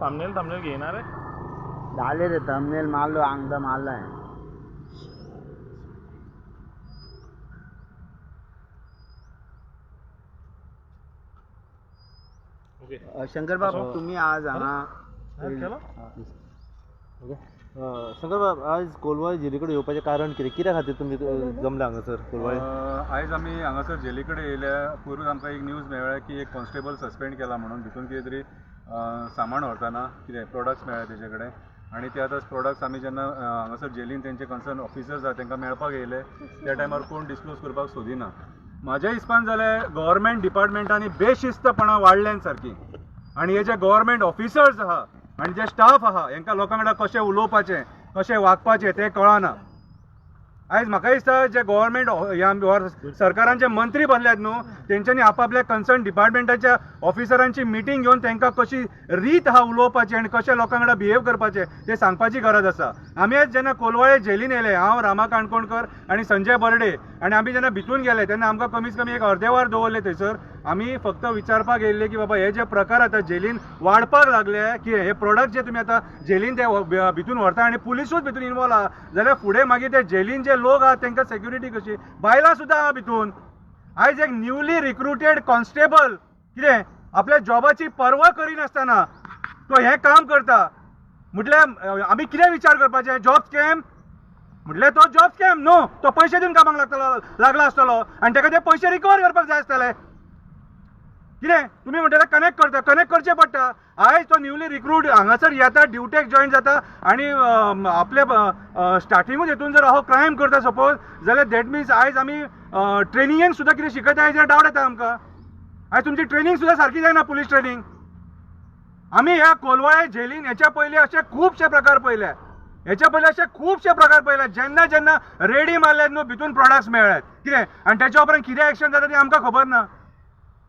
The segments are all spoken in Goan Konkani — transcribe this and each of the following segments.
थंबनेल थंबनेल घेयना रे. जाले रे थंबनेल मारलो, आंगदा मारला. ओके. शंकर बाब, तुम्ही आज हांगा केलो. ओके, शंकर बाब, आयज कोलवाळे जेली कडेन येवपाचें कारण कितें? कित्या खातीर तुमी जमले हांगासर कोलवाळे? आयज आमी हांगासर जेली कडेन येयल्या. पयरूच आमकां एक न्यूज मेळ्ळ्या की एक कॉन्स्टेबल सस्पेंड केला म्हणून, भितून कितें तरी सामान व्हरतना कितें प्रोडक्ट्स मेळ्ळे तेजे कडेन. आनी ते आतां प्रोडक्ट्स आमी जेन्ना हांगासर जेलीन तेंचे कन्सर्न ऑफिसर्स आहा तेंकां मेळपाक येयले, त्या टायमार कोण डिस्क्लोज करपाक सोदिना. म्हाज्या हिसपान जाल्यार गव्हर्मेंट डिपार्टमेंटांनी बेशिस्तपणां वाडल्यान सारकी, आनी हे जे गव्हर्मेंट ऑफिसर्स आहा आनी जे स्टाफ आहा हेंकां लोकां वांगडा कशें उलोवपाचें, कशें वागपाचें तें कळना. आयज म्हाका दिसता जे गव्हर्मेंट ह्या सरकारान जे मंत्री बसल्यात न्हू, तेंच्यांनी आपापल्या कन्सर्न डिपार्टमेंटाच्या ऑफिसरांची मिटींग घेवन तांकां कशी रीत आहा उलोवपाची आनी कशें लोकां वांगडा बिहेव करपाचें तें सांगपाची गरज आसा. आमी आयज जेन्ना कोलवाळे जेलीन येयले, हांव, रामा काणकोणकर आनी संजय बर्डे, आनी आमी जेन्ना भितून गेले तेन्ना आमकां कमीत कमी एक अर्दे वर दवरले थंयसर. आमी फक्त विचारपाक येयल्ले की बाबा हे जे प्रकार आतां जेलीन वाडपाक लागले की हे प्रोडक्ट जे तुमी आतां जेलीन ते भितून व्हरता आनी पुलिसूच भितून इनवॉल्व आहा जाल्यार फुडें मागीर ते जेलीन जे लोक आहा तांकां सेक्युरिटी कशी? बायलां सुद्दां आहा भितून. आयज एक न्यूली रिक्रुटेड कॉन्स्टेबल कितें आपल्या जॉबाची पर्वा करिनासतना तो हें काम करता म्हटल्यार आमी कितें विचार करपाचें? जॉब स्कॅम म्हटल्यार तो जॉब स्कॅम न्हू, तो पयशे दिवन कामाक लागतलो, लागला आसतलो आनी ताका ते पयशे रिकवर करपाक जाय आसतले. कितें तुमी म्हणटा कनेक्ट करता, कनेक्ट करचें पडटा. आयज तो न्यूली रिक्रूट हांगासर येता, ड्युटेक जॉयन जाता आनी आपले स्टार्टिंगूच हितून जर हो क्रायम करता सपोज जाल्यार that means आयज आमी ट्रेनिंगेन सुद्दां कितें शिकयता हेजेर डावट येता आमकां. आयज तुमची ट्रेनींग सुद्दां सारकी जायना, पुलीस ट्रेनींग. आमी ह्या कोलवाळे जेलीन हेच्या पयलीं अशे खुबशे प्रकार पळयले, हेच्या पयलीं अशे खुबशे प्रकार पळयले. जेन्ना जेन्ना रेडी मारले न्हू भितून प्रोडक्ट्स मेळ्ळे कितें, आनी तेच्या उपरांत कितें एक्शन जाता तें आमकां खबर ना.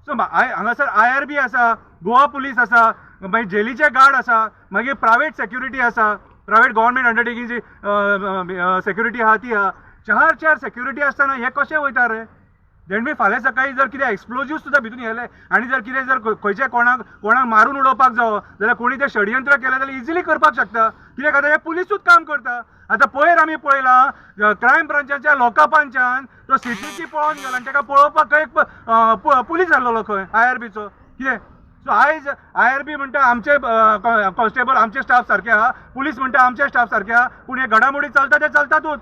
सो हांगासर IRB आसा, गोवा पुलीस आसा, मागीर जेलीचे गार्ड आसा, मागीर प्रायवेट सेक्युरिटी आसा, प्रायवेट गव्हर्मेंट अंडरटेकिंगची सेक्युरिटी आहा ती आहा. चार चार सेक्युरिटी आसतना हे कशें वयता रे? That mean फाल्यां सकाळीं जर कितें एक्सप्लोजीव सुद्दां भितून येयले आनी जर कितें जर खंयचे कोणाक कोणाक मारून उडोवपाक जावो जाल्यार कोणी तें षडयंत्र केलें जाल्यार इजिली करपाक शकता. कित्याक आतां हे पुलिसूच काम करता. आतां पयर आमी पळयलां क्रायम ब्रांचाच्या लोकापांच्यान तो सिद्दीकी पळोवन गेलो आनी ताका पळोवपाक एक पुलीस आहलोलो खंय IRBचो कितें. सो आयज IRB म्हणटा आमचे कॉन्स्टेबल आमचे स्टाफ सारके आहा, पुलीस म्हणटा आमचे स्टाफ सारके आहा, पूण हे घडामोडी चलता ते चलतातूच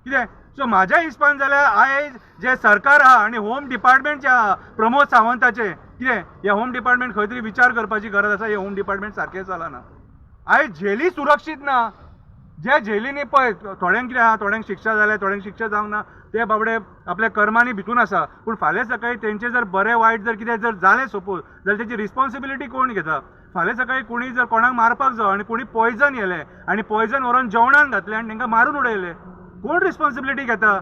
कितें. सो म्हाज्या हिसपान जाल्यार आयज जे सरकार आहा आनी होम डिपार्टमेंट जे आहा प्रमोद सावंताचे कितें, हे होम डिपार्टमेंट खंय तरी विचार करपाची गरज आसा. हे होम डिपार्टमेंट सारकें चलना. आयज झेली सुरक्षीत ना. जे झेलींनी पळय थोड्यांक कितें आहा, थोड्यांक शिक्षा जाल्या, थोड्यांक शिक्षा जावंक ना, ते बाबडे आपल्या कर्मांनी भितून आसा. पूण फाल्यां सकाळीं तेंचे जर बरें वायट जर कितें जर जालें सपोज जाल्यार तेची रिस्पोन्सिबिलिटी कोण घेता? फाल्यां सकाळीं कोणी जर कोणाक मारपाक जावो आनी कोणी पॉयजन येलें आनी पॉयजन व्हरोन जेवणान घातलें आनी तांकां मारून उडयलें, कोण रिस्पोन्सिबिलिटी घेता?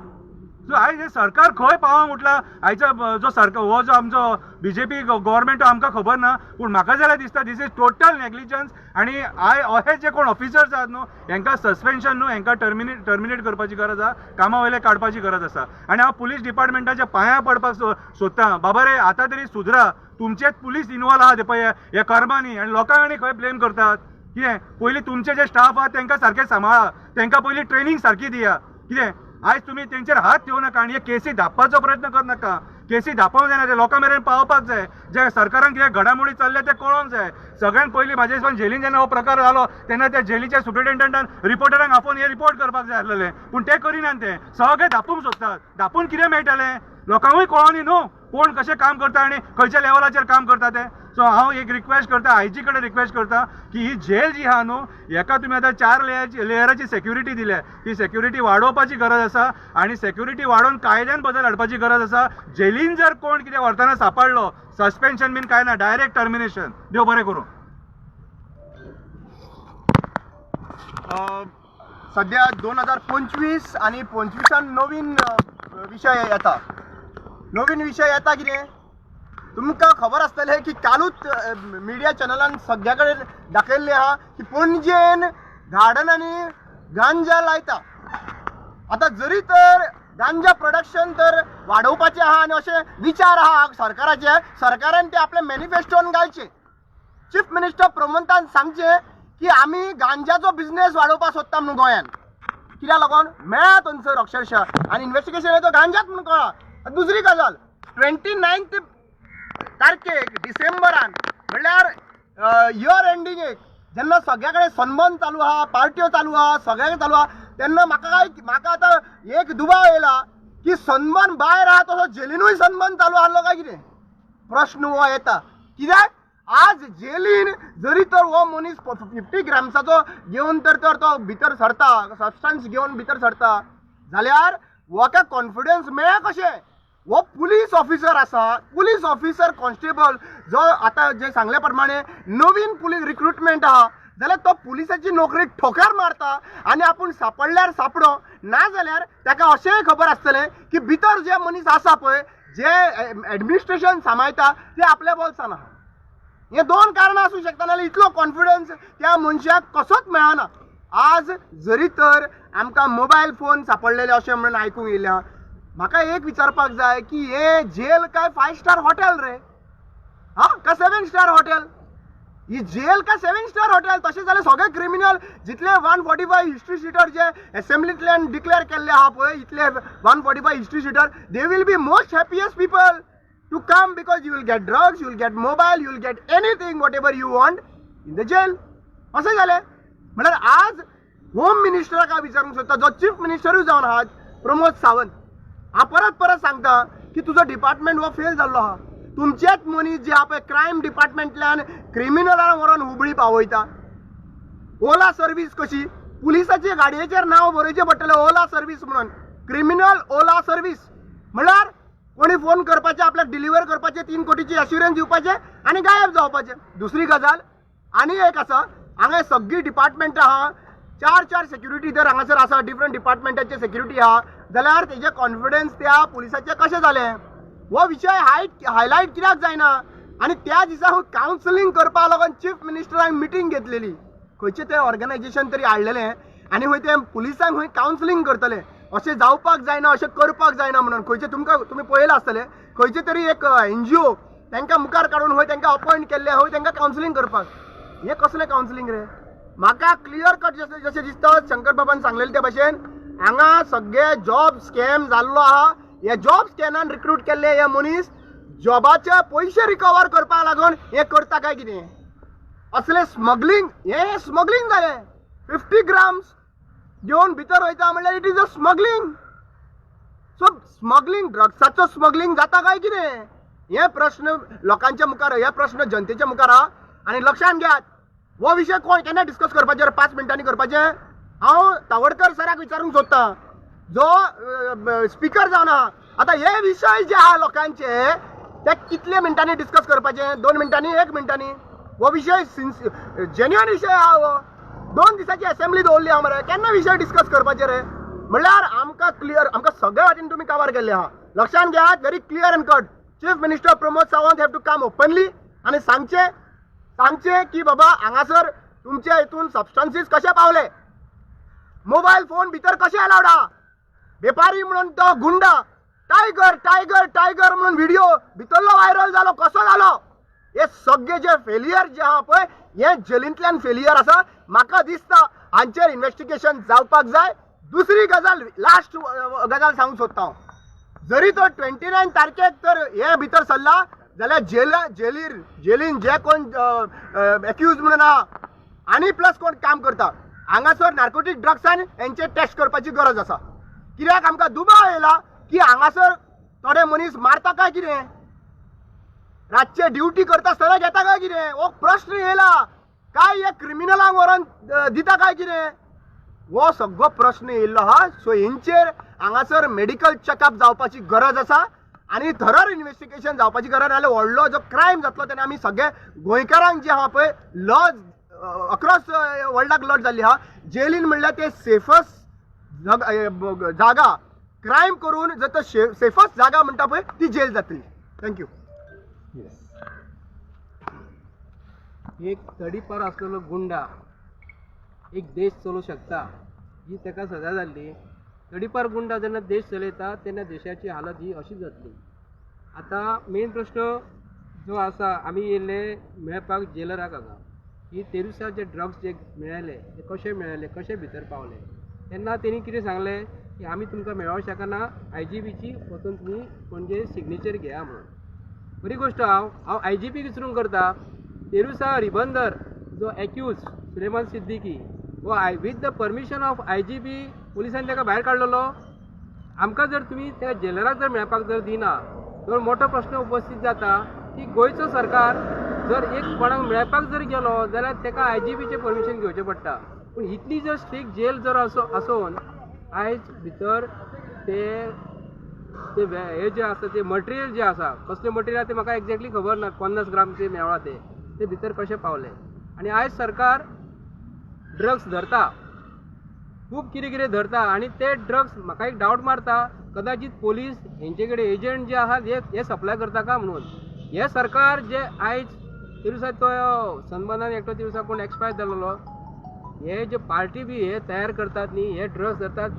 सो आयज हें सरकार खंय पावोंक उठला? आयचो जो सरकार हो जो आमचो BJP government आमकां खबर ना, पूण म्हाका जाल्यार दिसता this is total negligence. आनी I अहे जे कोण ऑफिसर्स आहात न्हू हेंकां सस्पेन्शन न्हू, हेंकां टर्मिनेट करपाची गरज आहा, कामा वयले काडपाची गरज आसा. आनी हांव पुलीस डिपार्टमेंटाच्या पांयां पडपाक सोदतां, बाबा रे आतां तरी सुदरा, तुमचेच पुलीस इनवॉल्व आहा ते पळय ह्या कर्मांनी आनी लोकांक आनी खंय ब्लेम करतात कितें. पयलीं तुमचे जे स्टाफ आहा तेंकां सारकें सांबाळा, तेंकां पयलीं ट्रेनींग सारकी दिया कितें. आयज तुमी तेंचेर हात घेवं नाका आनी हे केसी धांपपाचो प्रयत्न कर नाका. केसी धांपोवंक जायना, ते लोकां मेरेन पावपाक जाय. जे सरकारान कितें घडामोडी चल्ल्या ते कळोंक जाय. सगळ्यान पयलीं म्हाज्या हिसपान जेलीन जेन्ना हो प्रकार जालो तेन्ना त्या जेलीच्या सुप्रिटेंडंटान रिपोर्टरांक आपोवन हे रिपोर्ट करपाक जाय आसलेलें, पूण ते करिनात. ते सगळे धांपूंक सोदतात. धांपून कितें मेळटलें? लोकांकूय कळोनी न्हू कोण कशें काम करता आनी खंयच्या लेवलाचेर काम करता ते. सो हांव एक रिक्वेस्ट करता, IG कडेन रिक्वेस्ट करता की ही जेल जी आहा न्हू हेका तुमी आतां 4 लेयराची सेक्युरिटी दिल्या, ती सेक्युरिटी वाडोवपाची गरज आसा आनी सेक्युरिटी वाडोवन कायद्यान बदल हाडपाची गरज आसा. जेलीन जर कोण कितें व्हरतना सापडलो सस्पेन्शन बीन कांय ना, डायरेक्ट टर्मिनेशन. देव बरें करूं. सद्या 2025 आनी 25 नवीन विशय येता. नवीन विशय येता कितें तुमकां खबर आसतलें की कालूच मिडिया चॅनलान सगळ्या कडेन दाखयल्लें आहा की पणजेन गार्डनांनी गांजा लायता. आतां जरी तर गांजा प्रोडक्शन तर वाडोवपाचें आहा आनी अशें विचार आहा सरकाराचे, सरकारान ते आपल्या मॅनिफेस्टोन घालचे. चीफ मिनिस्टर प्रमोदान सांगचें की आमी गांजाचो बिझनेस वाडोवपाक सोदता म्हणून गोंयान. कित्याक लागून मेळ्ळा थंयसर अक्षरशः आनी इन्वेस्टिगेशन तो गांजाच म्हणून कळ्ळा. दुसरी गजाल, 29 तारखेक डिसेंबरान म्हणल्यार इयर एंडिंगेक जेन्ना सगळ्या कडेन सनबर्न चालू आहा, पार्ट्यो चालू आहा, सगळ्या चालू आहा, तेन्ना म्हाका आतां एक दुबाव येयला की सनबर्न भायर आहा तसो जेलिनूय सनबर्न चालू आहलो काय कितें, प्रश्न हो येता. कित्याक आज जेलीन जरी तर हो मनीस 50 ग्राम्साचो घेवन तर तो भितर सरता, सबस्टन्स घेवन भितर सरता जाल्यार होका कॉन्फिडन्स मेळ्ळा कशें? हो पुलीस ऑफिसर आसा, पुलीस ऑफिसर कॉन्स्टेबल जो आतां जे सांगले प्रमाणे नवीन पुलीस रिक्रुटमेंट आहा जाल्यार तो पुलिसाची नोकरी ठोकर मारता आनी आपूण सापडल्यार सापडो, ना जाल्यार ताका अशेंय खबर आसतलें की भितर जे मनीस आसा पळय जे एडमिनिस्ट्रेशन सांबाळटा ते आपल्या बोल्सान आहा. हे दोन कारणां आसूं शकता, नाल्यार इतलो कॉन्फिडन्स त्या मनशाक कसोच मेळना. आज जरी तर आमकां मोबायल फोन सापडलेले अशें म्हणून आयकूंक येयल्या, म्हाका एक विचारपाक जाय की हे जेल काय 5 स्टार हॉटेल रे, हा काय 7 स्टार हॉटेल? ही जेल काय 7 स्टार हॉटेल? तशें जाल्यार सगळे क्रिमिनल जितले 145 हिस्ट्री शिटर जे एसेंब्लींतल्यान डिक्लेअर केल्ले आहा पळय, इतले 145 history sheeter, they will be most happiest people to come because you will get drugs, you will get mobile, you will get anything whatever you want in the jail. अशें जालें म्हणल्यार आज होम मिनिस्टराक हांव विचारूंक सोदता, जो चीफ मिनिस्टरूय जावन आहा प्रमोद सावंत, हांव परत परत सांगता की तुजो डिपार्टमेंट हो फेल जाल्लो आहा. तुमचेच मनीस जे आहा पळय क्रायम डिपार्टमेंटल्यान क्रिमिनलांक व्हरोन हुबळी पावयता. ओला सर्वीस कशी पुलिसाचे गाडयेचेर नांव बरोवचें पडटलें ओला सर्वीस म्हणून, क्रिमिनल ओला सर्वीस म्हणल्यार कोणी फोन करपाचें, आपल्याक डिलिव्हर करपाचें, 3 कोटीची एश्युरन्स दिवपाचें आनी गायब जावपाचें. दुसरी गजाल आनी एक आसा, हांगा सगळीं डिपार्टमेंटां आहा, 4-4 सेक्युरिटी जर हांगासर आसा, डिफरंट डिपार्टमेंटाचे सेक्युरिटी आहा, जाल्यार तेजे कॉन्फिडन्स त्या पुलिसाचे कशें जालें? हो विशय हायलायट कित्याक जायना? आनी त्या दिसा कावन्सिलींग करपाक लागून चीफ मिनिस्टरान मिटींग घेतलेली, खंयचें तें ऑर्गनायजेशन तरी हाडलेलें आनी खंय तें पुलिसांक खंय कावन्सिलींग करतले, अशें जावपाक जायना, अशें करपाक जायना म्हणून. खंयचें तुमकां तुमी पळयलां आसतलें, खंयचें तरी एक NGO तांकां मुखार काडून खंय तांकां अपॉयंट केल्लें खंय तांकां कावन्सिलींग करपाक. हें कसलें कावन्सिलींग रे? म्हाका क्लियर कट जशें जशें दिसता शंकर बाबान सांगलेलें त्या भशेन हांगा सगळे जॉब स्कॅम जाल्लो आहा. हे जॉब स्कॅनान रिक्रूट केल्ले हे मनीस जॉबाचे पयशे रिकवर करपाक लागून हें करता काय कितें? असलें स्मगलींग, हें स्मगलींग जालें. 50 ग्राम्स घेवन भितर वयता म्हणल्यार it is a smuggling. So smuggling, ड्रग्साचो smuggling जाता काय कितें? हे प्रश्न लोकांच्या मुखार, हे प्रश्न जनतेच्या मुखार आहा. आनी लक्षांत घेयात, हो विशय कोण केन्ना डिस्कस करपाचें? 5 मिनटांनी करपाचें? हांव तावडकर सराक विचारूंक सोदतां जो स्पिकर जावन आहा, आतां हे विशय जे आहा लोकांचे ते कितले मिनटांनी डिस्कस करपाचे? 2 मिनटांनी, 1 मिनटांनी? हो विशय जेन्युअन विशय आहा. हो 2 दिसाची एसेंब्ली दवरली आहा मरे, केन्ना विशय डिस्कस करपाचे रे? म्हणल्यार आमकां क्लियर, आमकां सगळ्या वाटेन तुमी कवर केल्ले आहा. लक्षांत घेयात, very clear and cut, chief minister Pramod Sawant have to come openly आनी सांगचें सांगचें की बाबा हांगासर तुमच्या हितून सबस्टन्सीस कशे पावले, मोबायल फोन भितर कशे अलावड आहा, वेपारी म्हणून तो गुंडा टायगर टायगर टायगर म्हणून व्हिडिओ भितरलो व्हायरल जालो, कसो जालो? हे सगळे जे फेलियर जे आहा पळय, हे जेलींतल्यान फेलियर आसा. म्हाका दिसता हांचेर इन्वेस्टिगेशन जावपाक जाय. दुसरी गजाल, लास्ट गजाल सांगूंक सोदता हांव, जरी तो 29 तारखेक तर हे भितर सरला जाल्यार जेलीर जेलीन जे कोण एक्यूज म्हणून आहा आनी प्लस कोण काम करता हांगासर नार्कोटीक ड्रग्सान हेंचे टेस्ट करपाची गरज आसा. कित्याक आमकां दुबाव येयला की हांगासर थोडे मनीस मारता काय कितें, रातचे ड्युटी करता आसतना घेता काय कितें, हो प्रश्न येयला. काय हे क्रिमिनलांक व्हरोन दिता काय कितें, हो सगळो प्रश्न येयल्लो आहा. सो हेंचेर हांगासर मेडिकल चॅकअप जावपाची गरज आसा आनी थरर इन्वेस्टिगेशन जावपाची गरज. नाल्यार व्हडलो जो क्रायम जातलो तेन्ना आमी सगळे गोंयकारांक जे आहा पळय लॉज अक्रॉस वर्ल्डाक लॉज जाल्ली आहा, जेलीन म्हणल्यार ते सेफस्ट जागा, क्रायम करून जर तो सेफस्ट जागा म्हणटा पळय ती जेल जातली. Thank you. एक तडीपार आसलेलो गुंडा एक देश चलोवंक शकता ही ताका सजा जाल्ली. तडीपार गुंडा जेन्ना देश चलयता तेन्ना देशाची हालत ही अशी जातली. आतां मेन प्रश्न जो आसा आमी येयल्ले मेळपाक जेलराक हांगा की ते दिसा जे ड्रग्स जे मेळ्ळे ते कशे मेळ्ळे, कशे भितर पावले. तेन्ना तेणी कितें सांगलें की आमी तुमकां मेळोंक शकना, आय जी पीची वचून तुमी पणजे सिग्नेचर घेया म्हणून. बरी गोश्ट, हांव आय जी पी विचारूंक करता, तेरुसा रिबंदर जो एक्यूज सुलेमान सिद्दीकी हो I with the permission of I G P पुलिसान ताका भायर काडलेलो. आमकां जर तुमी त्या जेलराक जर मेळपाक जर दिना तर मोठो प्रश्न उपस्थीत जाता की गोंयचो सरकार जर एक कोणाक मेळपाक जर गेलो जाल्यार ताका आय जी पीचें परमिशन घेवचें पडटा. पूण इतली जर स्ट्रिक्ट जेल जर असो आसून आयज भितर ते ते हे जे आसा ते मटेरियल जे आसा, कसलें मटेरियल तें म्हाका एक्झॅक्टली खबर ना, 50 ग्राम ते मेळ्ळा ते भितर कशें पावले. आनी आयज सरकार ड्रग्स धरता, खूब कितें कितें धरता आनी ते ड्रग्स म्हाका एक डावट मारता, कदाचीत पोलीस हेंचे कडेन एजंट जे आसात हे सप्लाय करता का म्हणून. हे सरकार जे आयज ते दिसा तो सनबर्नान एकटो ते दिसा कोण एक्सपायर जालेलो, हे जे पार्टी बी हे तयार करतात न्ही, हे ड्रग्स धरतात,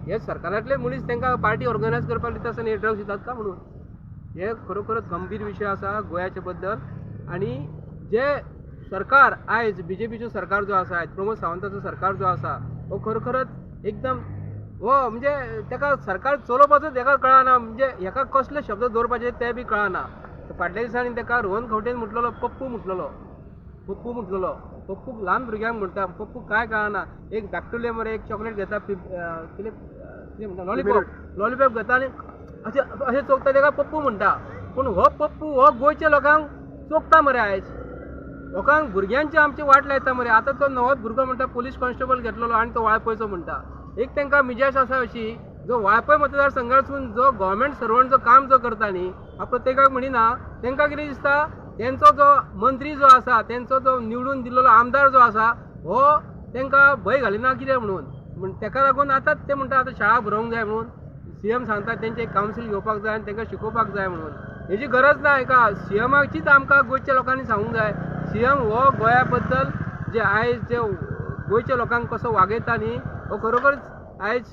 हे सरकारांतले मनीस तांकां पार्टी ऑर्गनायज करपाक दिता आसतना हे ड्रग्स दितात का म्हणून. हे खरोखरच गंभीर विशय आसा गोंयाचे बद्दल. आनी जे सरकार आयज बी जे पीचो सरकार जो आसा, आयज प्रमोद सावंताचो सरकार जो आसा, हो खरोखरच एकदम हो म्हणजे ताका सरकार चलोवपाचो ताका कळना, म्हणजे हेका कसले शब्द दवरपाचे ते बी कळना. फाटल्या दिसांनी ताका रोहन खंवटेन म्हटलेलो पप्पू म्हटलेलो, पप्पू म्हटलेलो, पप्पूक ल्हान भुरग्यांक म्हणटा, पप्पू काय कळना, एक धाकटुले मरे एक चॉकलेट घेता, कितें कितें म्हणटा लॉलीपॉप, लॉलीपॉप घेता आनी अशें अशें चोखता, ताका पप्पू म्हणटा. पूण हो पप्पू हो गोंयच्या लोकांक चोखता मरे, आयज लोकांक भुरग्यांची आमची वाट लायता मरे. आतां तो नवोच भुरगो म्हणटा पोलीस कॉन्स्टेबल घेतलेलो आनी तो वाळपयचो म्हणटा. एक तांकां मिजास आसा अशी, जो वाळपय मतदारसंघासून जो गव्हर्मेंट सर्वंट जो काम जो करता न्ही, हांव प्रत्येकाक म्हणिना, तांकां कितें दिसता तेंचो जो मंत्री जो आसा, तेंचो जो निवडून दिल्लो आमदार जो आसा, हो तांकां भंय घालिना कितें म्हणून. म्हण ताका लागून आतां ते म्हणटा आतां शाळा भरोवंक जाय म्हणून सी एम सांगता, तेंचे कावन्सील घेवपाक जाय आनी तांकां शिकोवपाक जाय म्हणून. हेजी गरज ना, हेका सी एमाचीच आमकां गोंयच्या लोकांनी सांगूंक जाय. सी एम हो गोंया बद्दल जे आयज जे गोंयच्या लोकांक कसो वागयता न्ही, हो खरोखरच आयज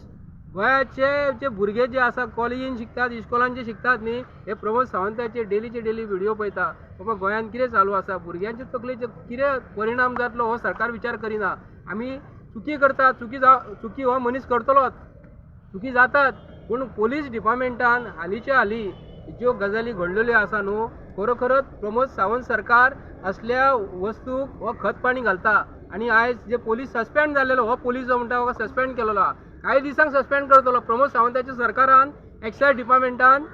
गोंयाचे जे भुरगे जे आसा कॉलेजीन शिकतात, इस्कॉलान जे शिकतात न्ही, हे प्रमोद सावंताचे डेलीचे डेली व्हिडिओ पळयता, बाबा गोंयांत कितें चालू आसा, भुरग्यांचे तकलेचेर कितें परिणाम जातलो हो सरकार विचार करिना. आमी चुकी करता, चुकी हो मनीस करतलोच, चुकी जातात, पूण पोलीस डिपार्टमेंटान हालींच्या हालीं ज्यो गजाली घडलेल्यो आसा न्हू, खरोखरच प्रमोद सावंत सरकार असल्या वस्तूक हो खत पाणी घालता. आनी आयज जे पोलीस सस्पेंड जाल्लेलो हो पोलीस जो म्हणटा हो सस्पेंड केलेलो आहा, कांय दिसांक सस्पेंड करतलो. प्रमोद सावंताच्या सरकारान एक्सायज डिपार्टमेंटान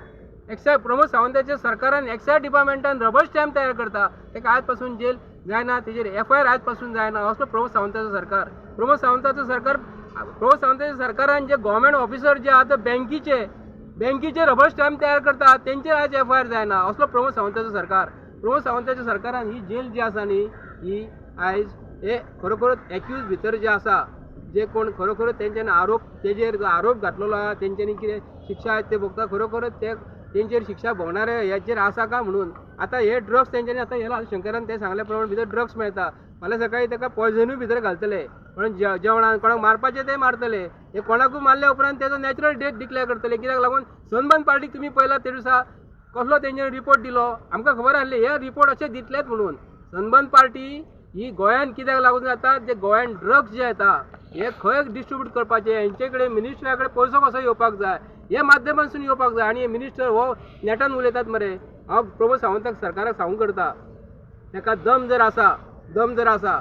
एक्सायज प्रमोद सावंताच्या सरकारान एक्सायज डिपार्टमेंटान रबर स्टॅम्प तयार करता, ताका आयज पासून जेल जायना, तेजेर एफ I R आयज पासून जायना, असलो प्रमोद सावंताचो सरकार. प्रमोद सावंताचो सरकार, प्रमोद सावंताच्या सरकारान जे गव्हर्मेंट ऑफिसर जे आतां बँकीचे रबर स्टॅम्प तयार करता तेंचेर आयज एफ I R जायना, असलो प्रमोद सावंताचो सरकार. प्रमोद सावंताच्या सरकारान ही जेल जी आसा न्ही, ही आयज हे खरोखरच एक्यूज भितर जे आसा, जे कोण खरोखरच तेंच्यांनी आरोप तेजेर आरोप घातलेलो आहा, तेंच्यांनी कितें शिक्षा आयज ते भोगता, खरोखरच ते तेंचेर शिक्षा भोगणारे हेचेर आसा का म्हणून. आतां हे ड्रग्स तेंच्यांनी आतां हे शंकरान ते सांगल्या प्रमाण भितर ड्रग्स मेळटा, फाल्यां सकाळी ताका पॉयजनूय भितर घालतले, म्हणून जेवणान कोणाक मारपाचें ते मारतले, हे कोणाकूय मारल्या उपरांत तेजो नॅचरल डेथ डिक्लेअर करतले. कित्याक लागून सनबर्न पार्टीक तुमी पळयला ते दिसा कसलो तेंच्यांनी रिपोर्ट दिलो, आमकां खबर आसली हे रिपोर्ट अशे दितलेच म्हणून. सनबर्न पार्टी ही गोंयांत कित्याक लागून जाता, जे गोंयांत ड्रग्स जे येता हे खंय डिस्ट्रिब्यूट करपाचे, हेंचे कडेन मिनिस्टरा कडेन पयसो कसो येवपाक जाय, हे माध्यमांतसून येवपाक जाय. आनी हे मिनिस्टर हो नेटान उलयतात मरे. हांव प्रमोद सावंताक सरकाराक सांगूंक करता, ताका दम जर आसा, दम जर आसा,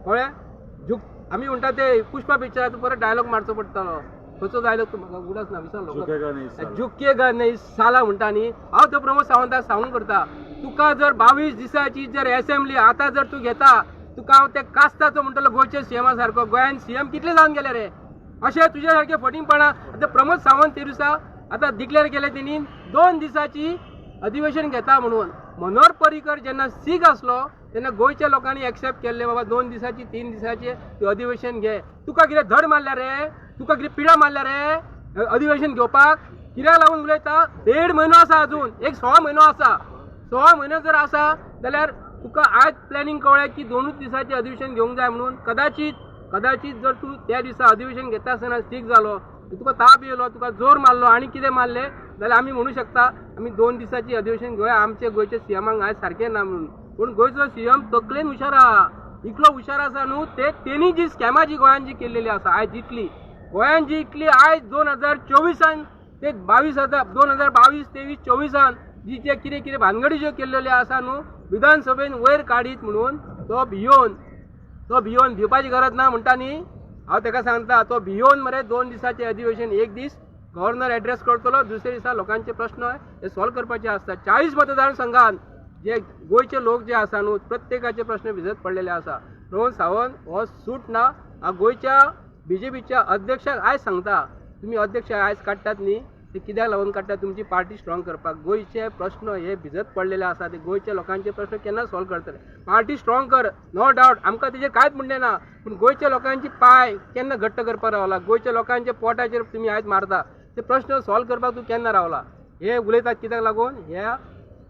कळ्ळें, आमी म्हणटा ते पुष्पा पिक्चराचो परत डायलॉग मारचो पडटलो, खंयचो डायलॉग तो म्हाका उडास ना, विसरलो, झुकेगा नहीं साला म्हणटा न्ही. हांव तो प्रमोद सावंताक सांगूंक करता, तुका जर 22 दिसाची जर एसेंब्ली आतां जर तूं घेता, तुका हांव ते कास्ताचो म्हणटलो गोंयच्या सीएमा सारको. गोंयांत सीएम कितले जावन गेले रे अशें तुज्या सारके फटींगपणा. आतां प्रमोद सावंत ते दिसा आतां डिक्लेअर केलें तेणी 2 दिसाची अधिवेशन घेता म्हणून. मनोहर पर्रीकर जेन्ना सीक आसलो तेन्ना गोंयच्या लोकांनी एक्सेप्ट केल्लें, बाबा 2 दिसाची 3 दिसाची तूं अधिवेशन घे. तुका कितें धड मारल्या रे, तुका कितें पिडा मारल्या रे अधिवेशन घेवपाक? कित्याक लागून उलयता? 1.5 म्हयनो आसा अजून, एक 1.25 म्हयनो आसा. 1.25 म्हयनो जर आसा जाल्यार तुका आयज प्लॅनिंग कळ्ळें की 2 दिसाचें अधिवेशन घेवंक जाय म्हणून. कदाचीत कदाचित जर तूं त्या दिसा अधिवेशन घेता आसतना सीक जालो तुका ताप येयलो, तुका जोर मारलो आनी कितें मारलें जाल्यार आमी म्हणू शकता आमी 2 दिसाची अधिवेशन घेवया, आमचे गोंयचे सीएमाक आयज सारकें ना म्हणून. पूण गोंयचो सीएम तकलेन हुशार आहा, इतलो हुशार आसा न्हू, ते तेणी जी स्कॅमां जी गोंयान जी केल्लेली आसा आयज जितली गोंयान जी इतली आयज 2024 ते 22,000 2022 23 24 जी जे कितें कितें भानगडी ज्यो केल्लेल्यो आसा न्हू, विधानसभेन वयर काडीत म्हणून तो भियोवन भिवपाची गरज ना म्हणटा न्ही. हांव ताका सांगता, तो भियोवन मरे 2 दिसाचें अधिवेशन, एक दीस गव्हर्नर एड्रेस करतलो, दुसरे दिसा लोकांचे प्रश्न हे सॉल्व करपाचे आसता. 40 मतदारसंघान जे गोंयचे लोक जे आसा न्हू, प्रत्येकाचे प्रश्न भिजत पडलेले आसा. प्रमोद सावंत हो सूट ना. हांव गोंयच्या बीजेपीच्या अध्यक्षाक आयज सांगता, तुमी अध्यक्ष आयज काडटात न्ही, ते कित्याक लागून काडटात? तुमची पार्टी स्ट्रॉंग करपाक. गोंयचे प्रश्न हे भिजत पडलेले आसा, ते गोंयच्या लोकांचे प्रश्न केन्ना सॉल्व करतले? पार्टी स्ट्रॉंग कर, नो डावट, आमकां तेजेर कांयच म्हणणें ना, पूण गोंयच्या लोकांची पांय केन्ना घट्ट करपाक रावला? गोंयच्या लोकांच्या पोटाचेर तुमी आयज मारता, ते प्रश्न सॉल्व करपाक तूं केन्ना रावला? हे उलयतात कित्याक लागून?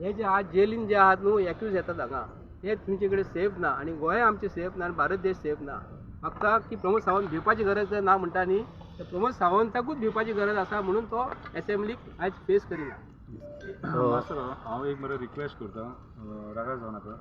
हे जे आज जेलीन जे आहात न्हू, एक्यूज येतात हांगा, हे तुमचे कडेन सेफ ना, आनी गोंय आमचें सेफ ना, आनी भारत देश सेफ ना. म्हाका की प्रमोद सावंत भिवपाची गरज ना म्हणटा न्ही, तर प्रमोद सावंताकूच भिवपाची गरज आसा म्हणून तो एसेंब्लीक आयज फेस करिना. मास्तर, हांव एक मरे रिक्वेस्ट करता, रागार जावनाका.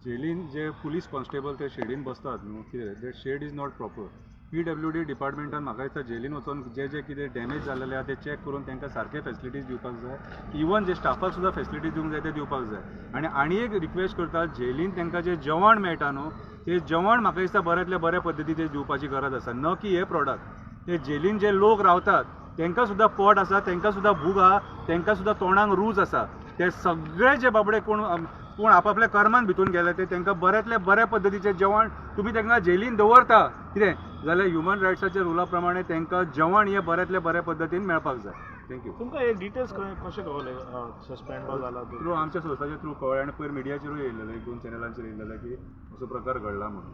जेलीन जे पुलीस कॉन्स्टेबल ते शेडीन बसतात न्हू, कितें that shed is not proper. PWD डिपार्टमेंटान म्हाका दिसता जेलीन वचोन जे जे कितें डॅमेज जाल्लेले आहा ते चॅक करून तांकां सारके फेसिलिटीज दिवपाक जाय. इवन जे स्टाफाक सुद्दां फेसिलिटीज दिवंक जाय ते दिवपाक जाय. आनी आनी एक रिक्वेस्ट करता, जेलीन तांकां जें जेवण मेळटा न्हू, ते जेवण म्हाका दिसता बऱ्यांतल्या बऱ्या पद्दतीचें दिवपाची गरज आसा, न की हे प्रोडक्ट. ते जेलीन जे लोक रावतात तांकां सुद्दां पोट आसा, तांकां सुद्दां भूक आहा, तांकां सुद्दां तोंडाक रूच आसा. ते सगळे जे बाबडे कोण कोण आपापल्या कर्मान भितून गेले ते तांकां बऱ्यांतल्या बऱ्या पद्दतीचें जेवण तुमी तांकां जेलीन दवरता कितें जाल्यार ह्युमन रायट्साच्या रुला प्रमाणे तांकां जेवण हें बऱ्यांतल्या बऱ्या पद्दतीन मेळपाक जाय. Thank you. तुमकां हे डिटेल्स कशें कळ्ळे सस्पेंड जाला? थ्रू आमच्या सोर्साच्या थ्रू कळ्ळें आनी पयर मिडियाचेरूय येयलेलें, 1-2 चॅनलांचेर येयलेलें की असो प्रकार घडला म्हणून.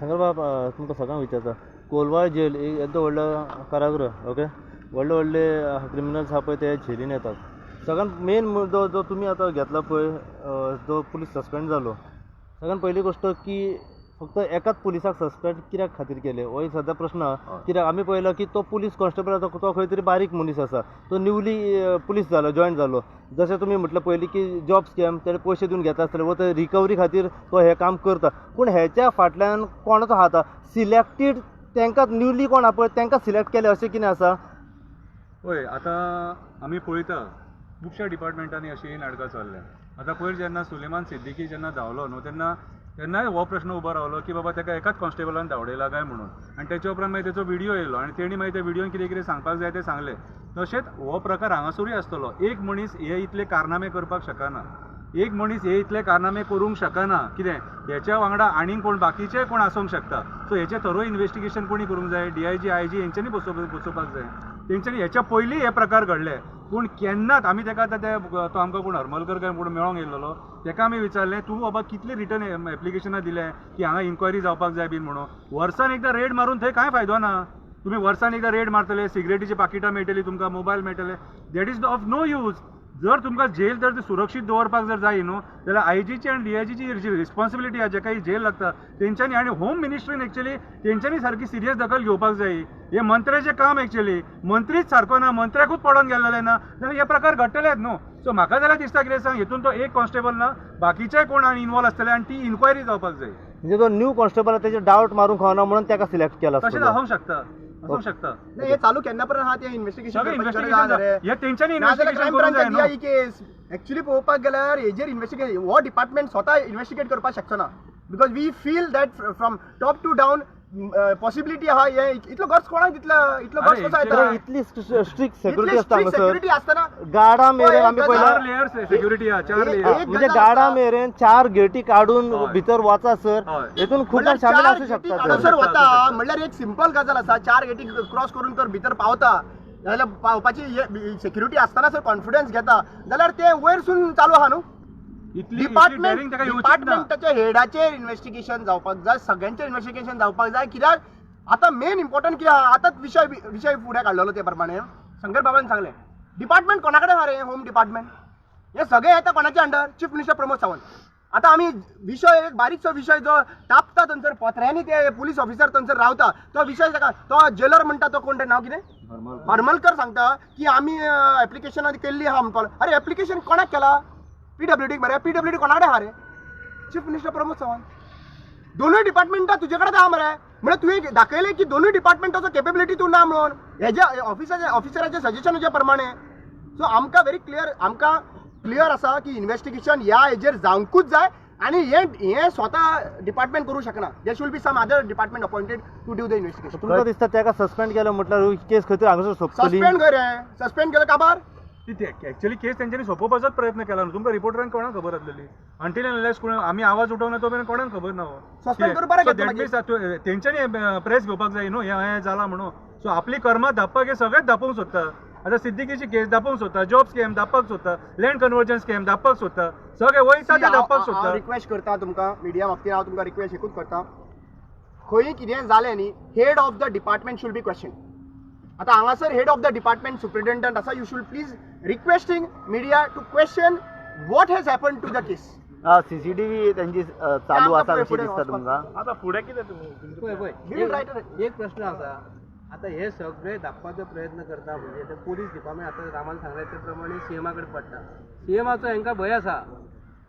शंकर बाब, तुमकां सगळ्यांक विचारता, कोलवाळ जेल एक येदो व्हडलो कारागृह, ओके, व्हडले व्हडले क्रिमिनल्स आहा पळय ते झेलीन येतात. सगळ्यात मेन मुद्दो जो तुमी आतां घेतला पळय, जो पुलीस सस्पेंड जालो, सगळ्यात पयली गोश्ट की फक्त एकाच पुलिसाक सस्पेंड कित्याक खातीर केले हो एक सद्या प्रश्न आहा. कित्याक आमी पळयलां की तो पुलीस कॉन्स्टेबल आसा तो खंय तरी बारीक मनीस आसा, तो न्यूली पुलीस जालो, जॉयन जालो. जशें तुमी म्हटलें पयलीं की जॉब स्कॅम, तेणे पयशे दिवन घेता आसतले वो ते रिकवरी खातीर तो हें काम करता. पूण हेच्या फाटल्यान कोणाचो हात आहा? सिलेक्टेड तांकां न्यूली कोण आहा पळय तांकां सिलेक्ट केलें अशें कितें आसा? हय, आतां आमी पळयता खुबश्या डिपार्टमेंटांनी अशीं नाटकां चल्ल्या. आतां पयर जेन्ना सुलेमान सिद्दीकी जेन्ना धांवलो न्हू, तेन्ना तेन्नाय हो प्रश्न उबो रावलो की बाबा ताका एकाच कॉन्स्टेबलान धांवडयला काय म्हणून. आनी तेच्या उपरांत मागीर तेचो व्हिडियो येयलो आनी तेणी मागीर त्या व्हिडियोन कितें कितें सांगपाक जाय तें सांगलें. तशेंच हो प्रकार हांगासरूय आसतलो. एक मनीस हे इतले कारनामे करपाक शकना, एक मनीस हे इतले कारनामे करूंक शकना. कितें हेच्या वांगडा आनीक कोण बाकीचे कोण आसूंक शकता. सो हेचें थरो इन्वेस्टिगेशन कोणी करूंक जाय, डीआयजी आयजी हेंच्यांनी बसोवपाक जाय. तेंच्यांनी हेच्या पयलीं हे प्रकार घडले, पूण केन्नाच आमी तेका आतां ते तो आमकां कोण हरमलकर काय कोण मेळोंक येयलेलो, तेका आमी विचारलें तूं बाबा कितले रिटर्न एप्लिकेशनां दिलें की हांगा इन्क्वायरी जावपाक जाय बीन म्हणून. वर्सान एकदां रेड मारून थंय कांय फायदो ना. तुमी वर्सान एकदां रेड मारतले, सिगरेटीची पाकिटां मेळटली तुमकां, मोबायल मेळटले, that is of no use. जर तुमकां जेल जर सुरक्षीत दवरपाक जर जाय न्हू जाल्यार आयजीची आनी डीआयजीची जी रिस्पॉन्सिबिलिटी आहा, जेका ही जेल लागता तेंच्यांनी, आनी होम मिनिस्ट्रीन एक्चुअली तेंच्यांनी सारकी सिरियस दखल घेवपाक जाय. हे मंत्र्याचें काम एक्चुअली, मंत्रीच सारको ना, मंत्र्याकूच पडोन गेल्लें ना जाल्यार हे प्रकार घडटलेच न्हू. सो म्हाका जाल्यार दिसता कितें सांग, हितून तो एक कॉन्स्टेबल ना, बाकीचे कोण आनी इनवॉल्व आसतले आनी ती इन्क्वायरी जावपाक जाय. म्हणजे जो न्यू कॉन्स्टेबल आहा तेजेर डावट मारूंक फावना म्हणून ताका सिलेक्ट केला. तशेंच आसूंक शकता, आसूंक शकता. नाही, हे चालू केन्ना पर्यंत आहा ते इन्व्हेस्टिगेशन? सगळें इन्व्हेस्टिगेशन हे तेंच्यांनी इन्व्हेस्टिगेशन करूंक जाय न्हू. ही केस एक्चुअली पळोवपाक गेल्यार हेजेर इन्व्हेस्टिगेशन हो डिपार्टमेंट स्वता इन्व्हेस्टिगेट करपाक शकचो ना, because we feel that from top to down possibility आहा. हे इतलो गट्स कोणाक दितला, इतलो गट्स कसो येता? इतली स्ट्रिक्ट सेक्युरिटी आसता हांगासर, सेक्युरिटी आसतना गाडा मेरेन आमी चार पळयला, 4 लेयर सेक्युरिटी आहा, 4 लेयर. म्हणजे गाडा मेरेन 4 गेटी काडून भितर वचा सर, हेतून खूब जाण शामील आसूं शकता. हांगासर वता म्हणल्यार एक सिंपल गजाल आसा, 4 गेटी क्रॉस करून तर भितर पावता जाल्यार पावपाची सेक्युरिटी आसतना सर कॉन्फिडन्स घेता जाल्यार ते वयरसून चालू आहा न्हू. डिपार्टमेंट डिपार्टमेंटाच्या हेडाचेर इन्व्हेस्टिगेशन जावपाक जाय, सगळ्यांचेर इन्व्हेस्टिगेशन जावपाक जाय. कित्याक आतां मेन इम्पॉर्टंट कितें आहा, आतांच विशय फुडें काडलेलो ते प्रमाणे शंकर बाबान सांगलें, डिपार्टमेंट कोणा कडेन आहा रे? होम डिपार्टमेंट हे सगळें येता कोणाच्या under? Chief minister Pramod Sawant. आतां आमी विशय एक बारीकसो विशय जो तापता थंयसर पत्र्यांनी ते पुलीस ऑफिसर थंयसर रावता तो विशय ताका तो जेलर म्हणटा तो कोण रे नांव कितें हरमलकर सांगता की आमी एप्लिकेशन केल्ली आहा म्हणपाक. अरे एप्लिकेशन कोणाक केला? पीडब्ल्यूडीक मरे. पीडब्ल्यूडी कोणा कडेन आहा रे? Chief minister Pramod Sawant. दोनूय डिपार्टमेंटां तुजे कडेन आहा मरे. म्हळ्यार तुवें दाखयलें की दोनूय डिपार्टमेंटाचो केपेबिलिटी तूं ना म्हणून हेज्या ऑफिसाच्या ऑफिसराच्या सजेशनाच्या प्रमाणे. सो आमकां व्हेरी क्लियर, आमकां क्लियर आसा की इन्वेस्टिगेशन ह्या हेजेर जावंकूच जाय आनी हें हें स्वता डिपार्टमेंट करूं शकना. There should be some other department appointed to do the investigation. तुमकां दिसता ताका सस्पेंड केलो म्हटल्यार केस खंय तरी हांगासर सोंपतली? सस्पेंड खंय रे? सस्पेंड केलं काबार. ती एक्चुअली केस तेंच्यांनी सोंपोवपाचोच प्रयत्न केला न्हू. तुमकां रिपोर्टरांक कोणाक खबर आसलेली? अंटील अनलेस कोण आमी आवाज उठोवना तो मेरेन कोणाक खबर ना हो. Suspend करून बरें So घेतलं that means तेंच्यांनी प्रेस घेवपाक जाय न्हू हें हें जालां म्हणून. सो आपली कर्मां धांपपाक हे सगळेच धांपूंक सोदता. आतां सिद्दीकीची केस धांपूंक सोदता, जॉब स्कॅम धांपपाक सोदता, लँड कन्वर्जन स्कॅम धांपपाक सोदता, सगळे वयता ते धांपपाक हांव सोदता. रिक्वेस्ट करता तुमकां मिडिया बाबतींत, हांव तुमकां रिक्वेस्ट एकूच करता, खंय कितें जालें न्ही head of the department should be question. आतां हांगासर head of the department superintendent आसा. You should please requesting media to question what has happen to the case. CCTV त्यांची चालू आसा कशी दिसता तुमकां? आतां फुडें कितें तुमी तुमचें पळय We will पळय write a- एक प्रश्न आसा. आतां हे सगळे धापपाचो प्रयत्न करता म्हणजे ते पोलीस डिपार्टमेंट आतां रामान सांगलें ते प्रमाणे सीएमा कडेन पडटा. सीएमाचो हांकां भंय आसा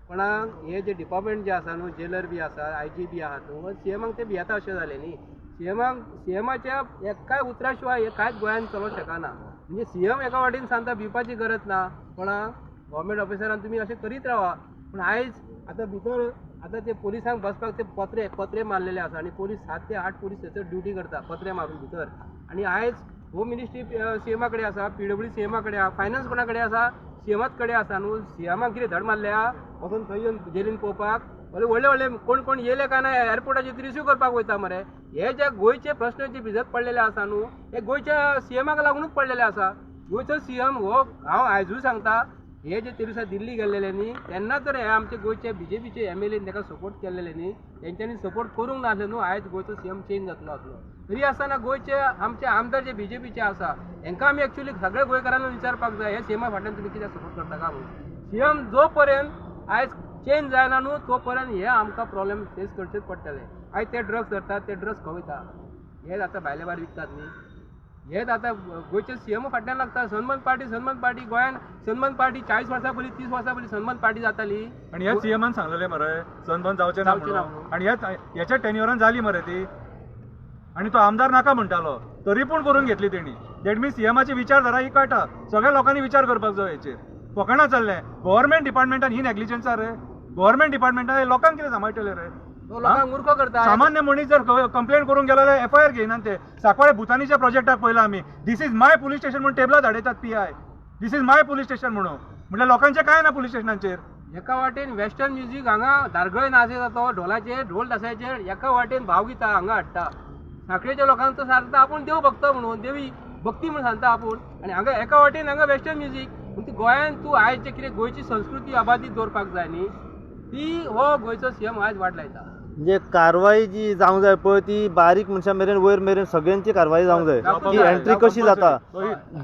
कोणाक हे जे डिपार्टमेंट जे आसा न्हू जेलर बी आसा आय जी बी आहा न्हू सीएमाक ते भियेता अशें जालें न्ही. सीएमाक सीएमाच्या एकाय उतरा शिवाय हे कांयच गोंयांत चलोवंक शकना. म्हणजे सीएम एका वाटेन सांगता भिवपाची गरज ना कोणाक, गव्हर्मेंट ऑफिसरान तुमी अशें करीत रावा. पूण आयज आतां भितर आतां ते पोलिसांक बसपाक ते पत्रे पत्रे मारलेले आसा आनी पोलीस 7 ते 8 पोलीस थंयसर ड्युटी करता पत्रे मारून भितर. आनी आयज होम मिनिस्ट्री सीएमा कडेन आसा, पीडब्ल्यू सीएमा कडेन आसा, फायनान्स कोणा कडेन आसा? सीएमाच कडेन आसा न्हू. सीएमाक कितें धड मारल्या वचून थंय येवन जेलीन पळोवपाक? व्हडले व्हडले व्हडले कोण कोण येयले काय ना एअरपोर्टाचेर रिसीव करपाक वयता मरे. हे जे गोंयचे प्रश्न जे भिजत पडलेले आसा न्हू हे गोंयच्या सीएमाक लागुनूच पडलेले आसा. गोंयचो सीएम हो हांव आयजूय सांगता, हे जे ते दिसा दिल्ली गेल्लेले न्ही तेन्ना तर हे आमचे गोंयचे बीजेपीचे एमएलएन ताका सपोर्ट केल्लेले न्ही, तेंच्यांनी सपोर्ट करूंक नासले न्हू आयज गोंयचो सीएम चेंज जातलो आसलो. तरी आसतना गोंयचे आमचे आमदार जे बीजेपीचे आसा हेंकां आमी एक्चुअली सगळ्या गोंयकारांनी विचारपाक जाय हे सीएमा फाटल्यान तुमी कित्याक सपोर्ट करता काय म्हणून. सीएम जो पर्यंत आयज चेंज जायना न्हू तो पर्यंत हे आमकां प्रॉब्लेम फेस करचेच पडटले. आयज ते ड्रग्स धरतात ते ड्रग्स खंय वयता? हेच आतां भायले भायर विकतात न्ही. हेच आतां गोंयचे सीएम फाटल्यान लागता. सनमन पार्टी सनमन पार्टी गोंयान सनमन पार्टी 40 वर्सां पयलीं 30 वर्सां पयलीं सनमन पार्टी जाताली. आनी ह्याच सीएमान सांगलेलें मरे सनबर्न जावचें ना जावचें ना म्हणून. म्हणून. आनी ह्याच ह्याच्या टेन्युअरान जाली मरे ती. आनी तो आमदार नाका म्हणटालो तरी पूण करून घेतली तेणी. That means सीएमाची विचारधारा ही कळटा. सगळ्या लोकांनी विचार करपाक जाय हेचेर. फकाणां चल्लें गव्हर्मेंट डिपार्टमेंटान ही नेग्लिजन्स रे. गव्हर्मेंट डिपार्टमेंटान लोकांक कितें सांबाळटले रे? तो लोकांक मूर्ख करता. सामान्य मनीस जर कंप्लेन करूंक गेलो जाल्यार एफआयआर घेयनात ते. सांकवाळे भुतानीच्या प्रोजेक्टाक पळयला आमी, this is my police station म्हणून टेबलां धाडयतात PI, this is my police station म्हणून. म्हटल्यार लोकांचें कांय ना पुलीस स्टेशनांचेर. एका वाटेन वेस्टर्न म्युजीक हांगा धारगळे नाच येता तो ढोलाचेर ढोल तासाचेर, एका वाटेन भावगितां हांगा हाडटा. सांखळेच्या लोकांक तो सांगता आपूण देव भक्त म्हणून, देवी भक्ती म्हणून सांगता आपूण, आनी हांगा एका वाटेन हांगा वेस्टर्न म्युजीक. पूण ती गोंयान तूं आयज जें कितें गोंयची संस्कृती अबादीत दवरपाक जाय न्ही ती हो गोंयचो सीएम आयज वाट लायता. म्हणजे कारवाई जी जावंक जाय पळय ती बारीक मनशां मेरेन वयर मेरेन सगळ्यांची कारवाई जावंक जाय. ती एंट्री कशी जाता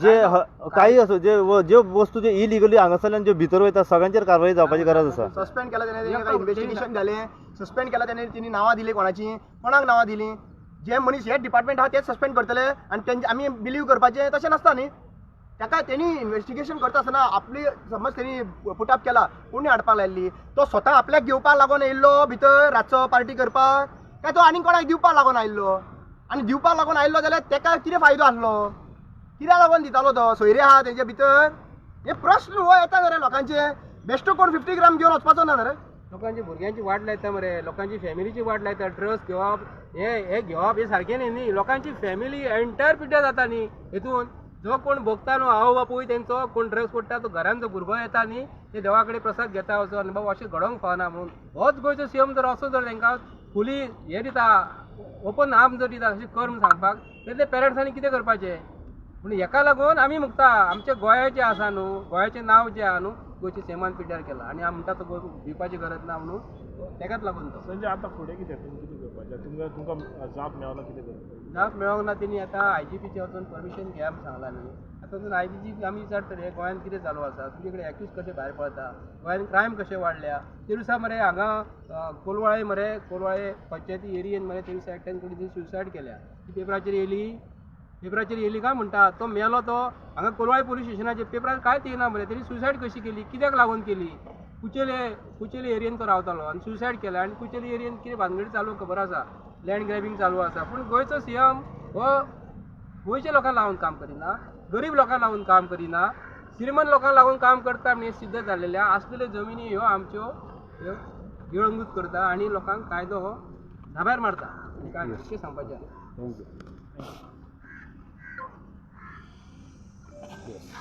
जे काही असो जे ज्यो वस्तू जे इलिगली हांगासरल्यान ज्यो भितर वयता सगळ्यांचेर कारवाई जावपाची गरज आसा. सस्पेंड केला तेणे, इन्वेस्टिगेशन जालें, सस्पेंड केला तेणे, तिणी नांवां दिली कोणाची, कोणाक नांवां दिली? जे मनीस हे डिपार्टमेंट आहा तेच सस्पेंड करतले आनी तेंचे आमी बिलीव करपाचें तशें नासता न्ही. ताका तेणी इन्वेस्टिगेशन करता आसतना आपली समज तेणी पुटअप केला, कोणी हाडपाक लायल्ली? तो स्वता आपल्याक घेवपाक लागून येयल्लो भितर रातचो पार्टी करपाक, काय तो आनीक कोणाक दिवपाक लागून आयिल्लो? आनी दिवपाक लागून आयिल्लो जाल्यार ताका कितें फायदो आसलो? कित्याक लागून दितालो तो? सोयरे आहा तेजे भितर? हे प्रश्न हो येता रे लोकांचे. बेश्टो कोण 50 ग्राम घेवन वचपाचो ना रे. लोकांची भुरग्यांची वाट लायता मरे, लोकांची फॅमिलीची वाट लायता. ड्रग्स घेवप हे हे घेवप हे सारकें न्ही न्ही. लोकांची फॅमिली एंटायर पिड्ड्यार जाता न्ही हेतून. जो कोण भोगता न्हू आवय बापूय तेंचो कोण ड्रग्स पडटा तो घरान जो भुरगो येता न्ही ते देवा कडेन प्रसाद घेता वचोन आनी बाबा अशें घडोवंक फावना म्हणून. होच गोंयचो सीएम जर असो जर तेंकां फुली हे दिता, ओपन आर्म जर दिता अशें कर म्हूण सांगपाक, जाल्यार ते पेरंट्सांनी कितें करपाचें? पूण हेका लागून आमी मुक्ता आमच्या गोंयाचें आसा न्हू, गोंयाचें नांव जें आहा न्हू गोंयच्या सीएमान पिड्ड्यार केलां. आनी आमी म्हणटा तो भिवपाची गरज ना म्हणून तेकाच लागून तो संजय आतां फुडें कितें तुमी कितें करपाचें? तुमकां तुमकां जाप मेळना कितें करपाचें? जाप मेळोंक ना. तेणी आतां आयजीपीचें वचून परमिशन घेया म्हूण सांगलां न्ही. आतां आय जी आमी विचारतले हे गोंयांत कितें चालू आसा, तुमचे कडेन एक्यूज कशे भायर पडता, गोंयांत क्रायम कशे वाडल्या. ते दिसा मरे हांगा कोलवाळे मरे, कोलवाळे पंचायती एरियेन मरे ते दिसा एकट्यान कोणी सुसायड केल्या, ती पेपराचेर येयली. पेपराचेर येयली काय म्हणटा तो मेलो तो हांगा कोलवाळे पोलीस स्टेशनाचेर पेपरार कांयच येयना मरे. तेणी सुसायड कशी केली, कित्याक लागून केली? कुचेले कुचेले एरियेन तो रावतालो आनी सुसायड केला. आनी कुचेले एरियेन कितें भानगडी चालू खबर आसा, लँड ग्रॅबिंग चालू आसा. पूण गोंयचो सी एम हो गोंयच्या लोकांक लागून काम करिना, गरीब लोकांक लागून काम करिना, श्रीमंत लोकांक लागून काम करता म्हण हें सिद्ध जाल्लेलें आसा. आसलेल्यो जमिनी ह्यो आमच्यो ह्यो गिळंगूत करता आनी लोकांक कायदो हो धाब्यार मारता. आनी काय इतकें सांगपाचें आसा. Thank you.